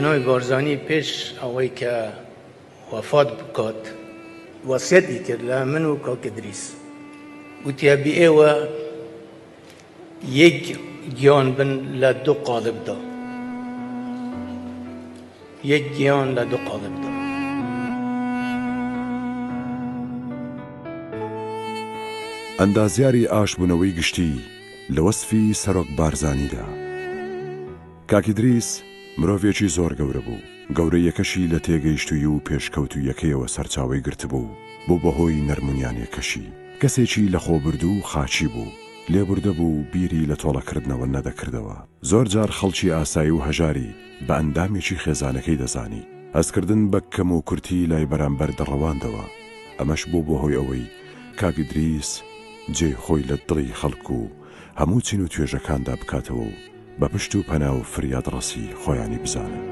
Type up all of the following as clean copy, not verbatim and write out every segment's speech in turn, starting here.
جەنابی بارزانی پێش ئەوەی کە وەفات بکات وەسیەتی کرد لە من و کاک ئیدریس، گوتی ئەبی ئێوە یەک گیان بن لە دوو قاڵبدا، یەک گیان لە دوو قاڵبدا. ئەندازیاری ئاشتبوونەوەی گشتی لە وەسفی سەرۆک بارزانیدا. کاک ئیدریس مرۆڤێکی زۆر گەورە بوو، گەورەییەکەشی لە تێگەیشتوویی و پێشکەوتووییەکەیەوە سەرچاوەی گرتبوو و بوو بە هۆی نەرمونیانیەکەشی. کەسێکی لەخۆبردوو و خاکی بوو، لێبوردە بوو و بیری لە تۆڵەکردنەوە نەدەکردەوە. زۆر جار خەڵکی ئاسایی و هەژاری بە ئەندامێکی خێزانەکەی دەزانی. هەستکردن بە کەموکورتی لای بەرامبەر دەڕەواندەوە. ئەمەش بوو بە هۆی ئەوەی کاک ئیدریس جێی خۆی لە دڵی خەڵک و هەموو چین و توێژەکاندا بکاتەوە و بە پشت و پەنا و فریادڕەسی خۆیانی بزانن.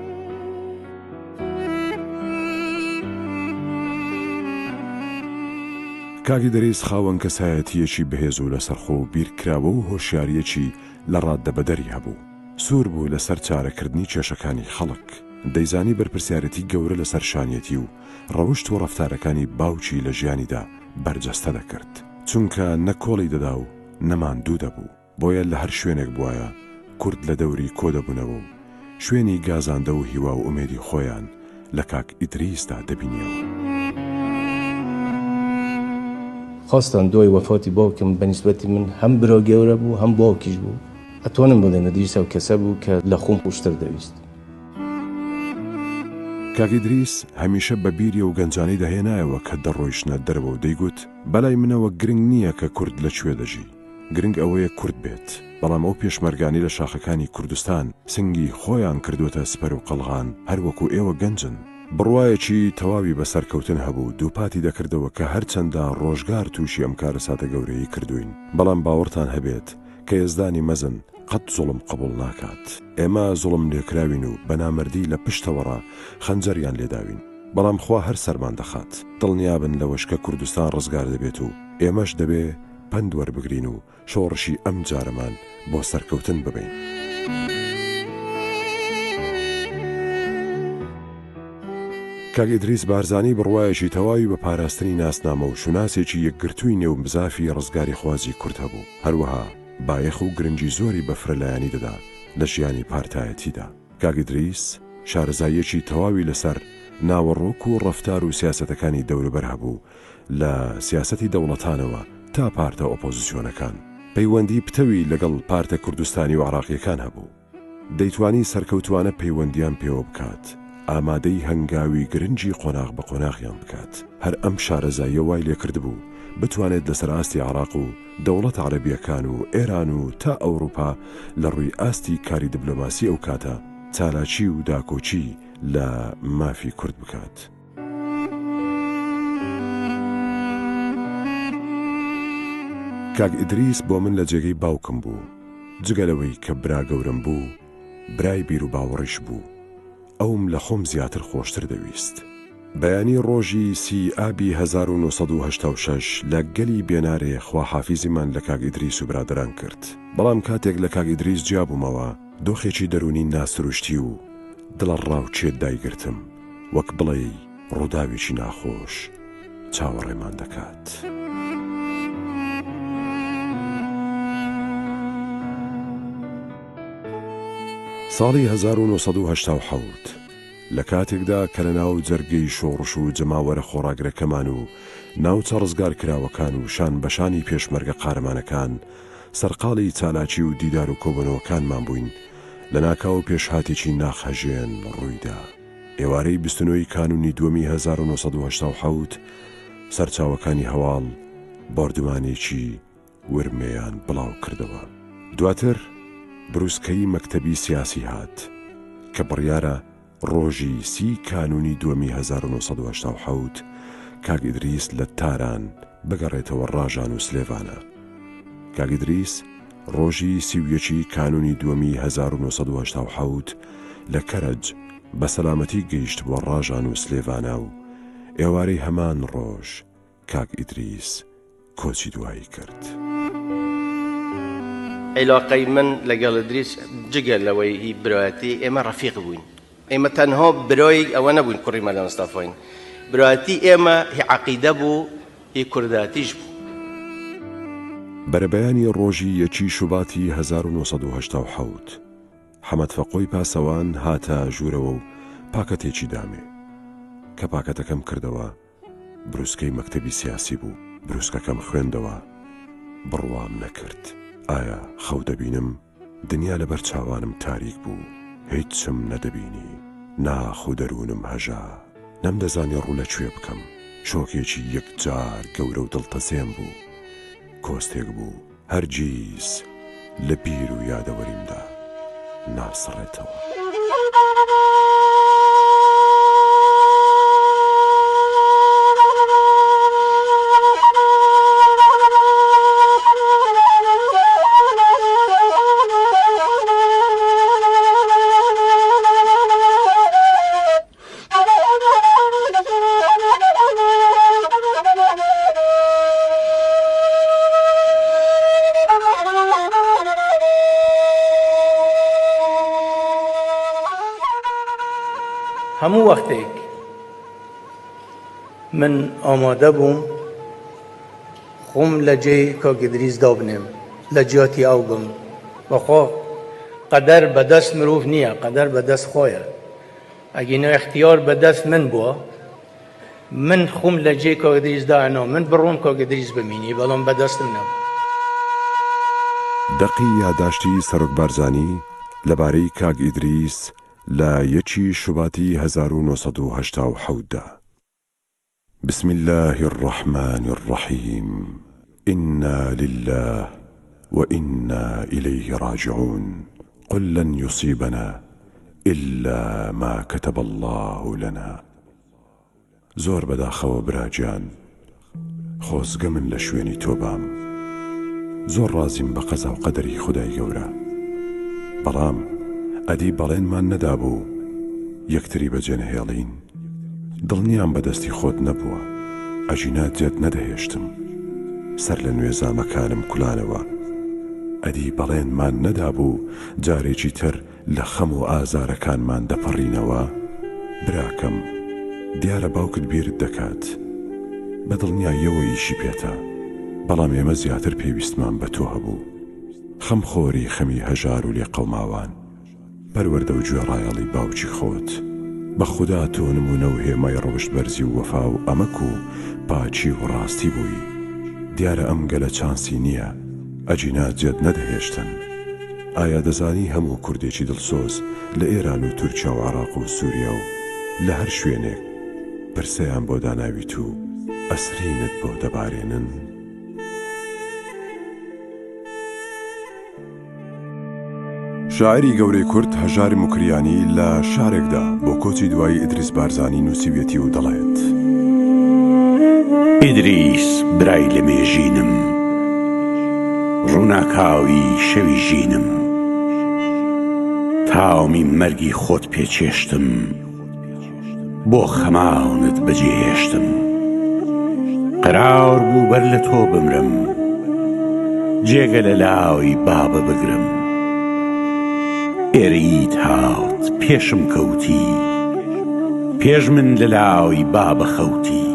کاک ئیدریس خاوەن کەسایەتییەکی بەهێز و لەسەرخۆ و بیرکراوە و هۆشیارییەکی لە ڕاددەبەدەری هەبوو. سوور بوو لەسەر چارەکردنی کێشەکانی خەڵک. دەیزانی بەرپرسیارێتی گەورە لەسەر شانیەتی و ڕەوشت و ڕەفتارەکانی باوکی لە ژیانیدا بەرجەستە دەکرد. چونکە نە کۆڵی دەدا و نە ماندوو دەبوو. بۆیە لە هەر شوێنێک بوایە کورد لە دەوری کۆ دەبوونەوە و شوێنی گازاندە و هیوا و ئومێدی خۆیان لە کاک ئیدریسدا دەبینیەوە. خواستان دوای وەفاتی باوکم بە نیسبەتی من هەم برا گەورە بوو هەم باوکیش بوو. ئەتوانم بڵێم ئیدریس ئەو کەسە بوو کە لە خۆم خۆشتر دەویست. کاک ئیدریس هەمیشە بە بیری ئەو گەنجانەی دەهێنایەوە کە دەڕۆیشتنە دەرەوە و دەیگوت، بەلای منەوە گرنگ نییە کە کورد لە کوێ دەژی، گرنگ ئەوەیە کورد بێت، بەڵام ئەو پێشمەرگانەی لە شاخەکانی کوردستان سنگی خۆیان کردووەتە سپەر و قەڵغان هەر وەکو ئێوە گەنجن. بڕوایەکی تەواوی بە سەرکەوتن هەبوو، دووپاتی دەکردەوە کە هەرچەندە ڕۆژگار تووشی ئەم کارەساتە گەورەیەی کردووین، بەڵام باوەڕتان هەبێت کە یەزدانی مەزن قەت زوڵم قبوڵ ناکات. ئێمە زوڵم لێکراوین و بە نامەردی لە پشتەوەڕا خەنجەریان لێداوین، بەڵام خوا هەر سەرمان دەخات. دڵنیابن لەوەش کە کوردستان ڕزگار دەبێت و ئێمەش دەبێ پەند وەربگرین و شۆڕشی ئەم جارەمان بۆ سەرکەوتن ببەین. کاک ئیدریس بارزانی بڕوایەکی تەواوی بە پاراستنی ناسنامە و شوناسێکی یەکگرتووی نێو بزافی ڕزگاریخوازی کورد هەبوو، هەروەها بایەخ و گرنگی زۆری بە فرەلایەنی دەدا لە ژیانی پارتایەتیدا. کاک ئیدریس شارەزاییەکی تەواوی لەسەر ناوەڕۆک و ڕەفتار و سیاسەتەکانی دەوروبەر هەبوو، لە سیاسەتی دەوڵەتانەوە تا پارتە ئۆپۆزسیۆنەکان. پەیوەندی پتەوی لەگەڵ پارتە کوردستانی و عێراقییەکان هەبوو. دەیتوانی سەرکەوتووانە پەیوەندییان پێوە بکات، ئامادەی هەنگاوی گرنگی قۆناغ بە قۆناغیان بکات. هەر ئەم شارەزاییە وای لێکردبوو بتوانێت لەسەر ئاستی عێراق و دەوڵەتە عەرەبییەکان و ئێران و تا ئەوروپا لە ڕووی ئاستی کاری دبلۆماسی ئەو کاتە چالاکی و داکۆکی لە مافی کورد بکات. کاک ئیدریس بۆ من لە جێگەی باوکم بوو، جگە لەوەی کە برا گەورەم بوو، برای بیروباوەڕیش بوو. ئەوم لە خۆم زیاتر خۆشتر دەویست. بەیانی ڕۆژی سی ئابی 1986 لە گەلی بێنارێ خواحافیزیمان لە کاک ئیدریس و برادەران کرد. بەڵام کاتێک لە کاک ئیدریس جیا بوومەوە، دۆخێکی دەروونی ناسروشتی و دڵەڕاوکێ دایگرتم. وەک بڵێی ڕووداوێکی ناخۆش چاوەڕێمان دەکات. ساڵی 1987 لە کاتێکدا کە لە ناو جەرگەی شۆڕش و جەماوەرە خۆڕاگرەکەمان و ناوچە ڕزگارکراوەکان و شان بەشانی پێشمەرگە قارەمانەکان سەرقاڵی چالاکی و دیدار و کۆبوونەوەکانمان بووین، لەناکاو پێشهاتێکی ناخهەژێن ڕوویدا. ئێوارەی 29 ی کانوونی دووەمی 1987 سەرچاوەکانی هەواڵ بۆردومانێکی ورمێیان بڵاو کردەوە. دواتر بروسکەی مەکتەبی سیاسی هات کە بڕیارە ڕۆژی سی کانوونی دووەمی 1987 کاک ئیدریس لە تاران بگەڕێتەوە ڕاژان و سلێڤانە. کاک ئیدریس ڕۆژی 31 ی کانوونی دووەمی 1987 لە کەرەج بە سەلامەتی گەیشتبووە ڕاژان و سلێڤانە و ئێوارەی هەمان ڕۆژ کاک ئیدریس کۆچی دوایی کرد. عیلاقەی من لەگەڵ ئیدریس جگە لەوەی هی برایەتی ئێمە ڕەفیق بووین. ئێمە تەنها برای ئەوە نەبووین کوڕی مەلا مستەفاین، برایەتی ئێمە هی عەقیدە بوو، هی کوردایەتیش بوو. بەرەبەیانی ڕۆژی یەکی شوباتی 1987، حەمەد فەقۆی پاسەوان هاتە ژوورەوە و پاکەتێکی دامێ. کە پاکەتەکەم کردەوە، بروسکەی مەکتەبی سیاسی بوو، بروسکەکەم خوێندەوە، بڕوام نەکرد. ئایا خەو دەبینم؟ دنیا لەبەر چاوانم تاریک بوو، هیچم نەدەبینی، ناخ و دەروونم هەژا، نەمدەزانی ڕوو لە کوێ بکەم، شۆکێکی یەکجار گەورە و دڵتەزێن بوو، کۆستێک بوو هەرگیز لە بیر و یادەوەریمدا ناسڕێتەوە. هەموو وەختێک من ئامادە بووم خۆم لە جێی کاک ئیدریس دابنێم لە جیاتی ئەو بم بەخوا قەدەر بەدەست مرۆڤ نییە قەدەر بەدەست خۆیە ئەگینا ئیختیار بەدەست من بووە من خۆم لە جێی کاک ئیدریس دائەنام من بڕۆم کاک ئیدریس بمینی بەڵام بەدەستم نەبوو. دەقی یاداشتی سەرۆک بارزانی لەبارەی کاک ئیدریس لە یەکی شوباتی 1987 دا. بسم اللە الرحمن الرحیم انا للە و انا الیه راجعون قل لن یصیبنا الا ما کتب اللە لنا زۆر بەداخەوە برا گیان خۆزگە من لە شوێنی تۆ بام زۆر ڕازیم بە قەزاو قەدەری خودای گەورە بەڵام ئەدی بەڵێنمان نەدابوو یەکتری بەجێ نەهێڵین؟ دڵنیام بە دەستی خۆت نەبووە، ئەگینا جێت نەدەهێشتم. سەر لە نوێ زامەکانم کولانەوە. ئەدی بەڵێنمان نەدابوو جارێکی تر لە خەم و ئازارەکانمان دەپەڕینەوە؟ براکەم، دیارە باوکت بیرت دەکات. بە دڵنیاییەوە ئیشی پێتە. بەڵام ئێمە زیاتر پێویستمان بە تۆ هەبوو. خەمخۆری خەمی هەژار و لێقەوماوان. پەروەردە و گوێڕایەڵی باوکی خۆت، بە خودا تۆ نموونە و هێمای ڕەوشت بەرزی و وەفا و ئەمەک و پاکی و ڕاستی بووی، دیارە ئەم گەلە چانسی نییە، ئەگینا جێت نەدەهێشتن. ئایا دەزانی هەموو کوردێکی دڵسۆز لە ئێران و تورکیا و عێراق و سووریا و لە هەر شوێنێک پرسەیان بۆ داناویت و ئەسرینت بۆ دەبارێنن؟ شاعیری گەورەی کورد هەژار موکریانی لە شعرێکدا بۆ کۆچی دوایی ئیدریس بارزانی نووسیویەتی و دەڵێت. ئیدریس برای لەمێژینم، ڕووناکاوی شەوی ژینم، تامی مەرگی خۆت پێ چێشتم، بۆ خەماونت بەجێهێشتم قەرار بوو بەر لە تۆ بمرم جێگە لە لاوی بابە بگرم ئێرەییت هات پێشم کەوتی پێش من لە لاوی بابە خەوتی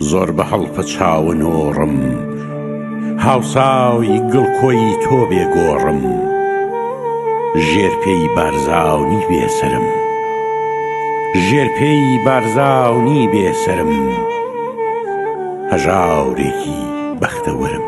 زۆر بە هەڵپە چاوە نۆڕم هاوساوی گڵکۆی تۆ بێ گۆڕم ژێر پێی بارزاونی بێ سەرم ژێر پێی بارزاونی بێ سەرم هەژاورێکی بەختەوەرم.